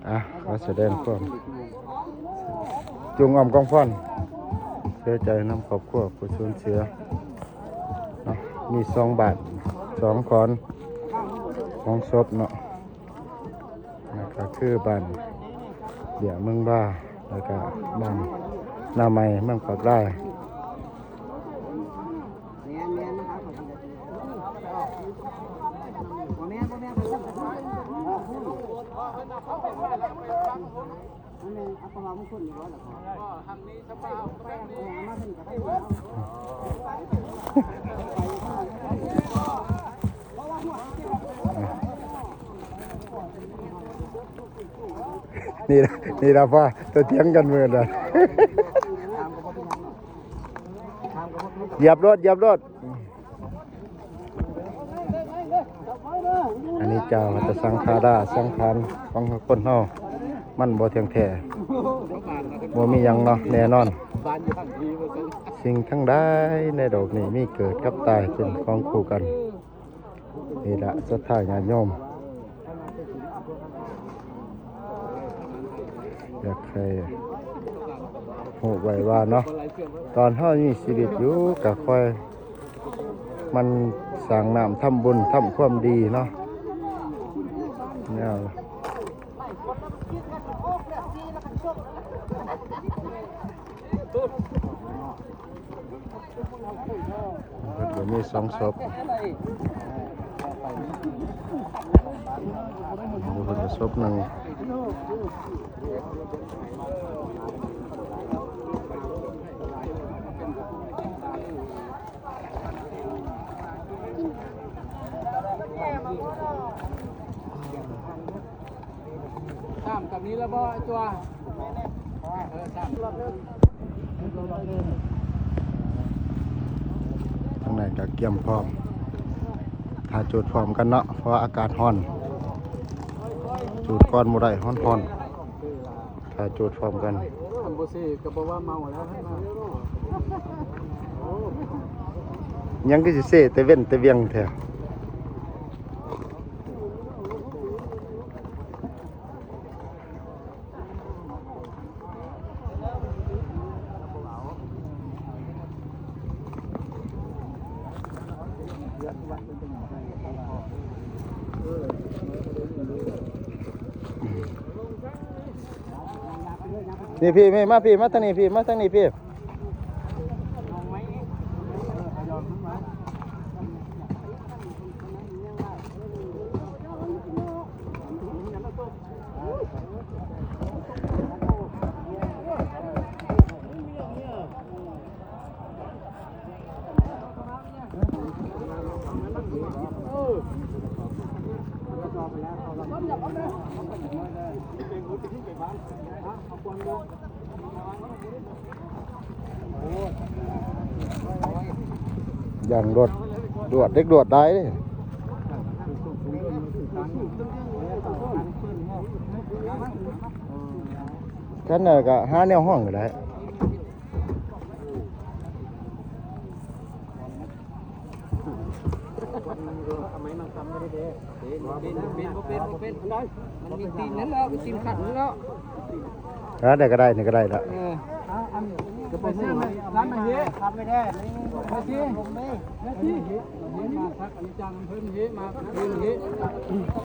ອ່ະ ຂໍສະແດງຄວາມຈົງອ້ອມກອງພອນ ເສຍໃຈນຳຄອບຄົວຜູ້ສູນເສຍເນາະ. ມີສອງບ້ານ ສອງຂອນຂອງສົບເນາະ ນັ້ນກໍຄືບ້ານເບ້ຍເມືອງວາ ແລ້ວກໍບ້ານນາໄມເມືອງປາກລາຍ. ນີ້ລະ ນີ້ລະ ພໍ່ ຕົວຖຽງກັນເໝິດລະ. ຢຽບໂລດ ຢຽບໂລດ. ອະນິດຈາວັດຕະສັງຂາຣາ ສັງຂານຂອງຄົນເຮົາມັນບໍ່ທ່ຽງແທ້ ບໍ່ມີຫຍັງເນາະແນ່ນອນ. ສິ່ງທັງຫຼາຍໃນໂລກນີ້ມີເກີດກັບຕາຍເປັນຂອງຄູ່ກັນ. ນີ້ລະ ສັດທາຍາດໂຍມ ຢາກໃຫ້ຮູ້ໄວ້ວ່າເນາະ ຕອນເຮົາມີຊີວິດຢູ່ກໍຄ່ອຍ ໝັ່ນສ້າງນ້ຳທຳບຸນທຳຄວາມດີເນາະ ແນວ ເພິ່ນກໍມີສອງສົບ ຢູ່ເພິ່ນກໍສົບໜຶ່ງ. ສາມກັບນີ້ລະບໍ່ ໄອ້ຕົວະ? ເອີ ສາມ. ທາງໃນກໍກຽມພ້ອມ ຖ້າຈູດພ້ອມກັນເນາະ ເພາະວ່າອາກາດຮ້ອນ ຈູດກ່ອນບໍ່ໄດ້ ຮ້ອນໆ. ຖ້າຈູດພ້ອມກັນ ຄັນບໍ່ເສກໍບໍ່ວ່າເມົາແລ້ວ ຍັງຄືຊິເສແຕ່ເວັ້ນແຕ່ວຽງແທ້. ນີ້ພີ່ ມາ ມາພີ່ ມາທາງນີ້ພີ່ ມາທາງນີ້ພີ່. ຢ່າງລວດ ລວດ ເດັກລວດຫຼາຍເດ້. ຄັນນັ້ນກໍຫາແນວຫ້ອງກໍໄດ້. ເປັນ ເປັນ ເປັນ ເປັນ ເປັນ ມັນມີຕີນນັ້ນແລ້ວ ມີຕີນຂັດນັ້ນແລ້ວ. ເອີ ໄດ້ກໍໄດ້ ນີ້ກໍໄດ້ລະ. ເອີ ໄປຊິ ຮ້ານມາເຮ ໄປຊິ ໄປຊິ ມາພັກອັນນີ້ຈ້າງເພິ່ນເຮ ມາເພິ່ນເຮ.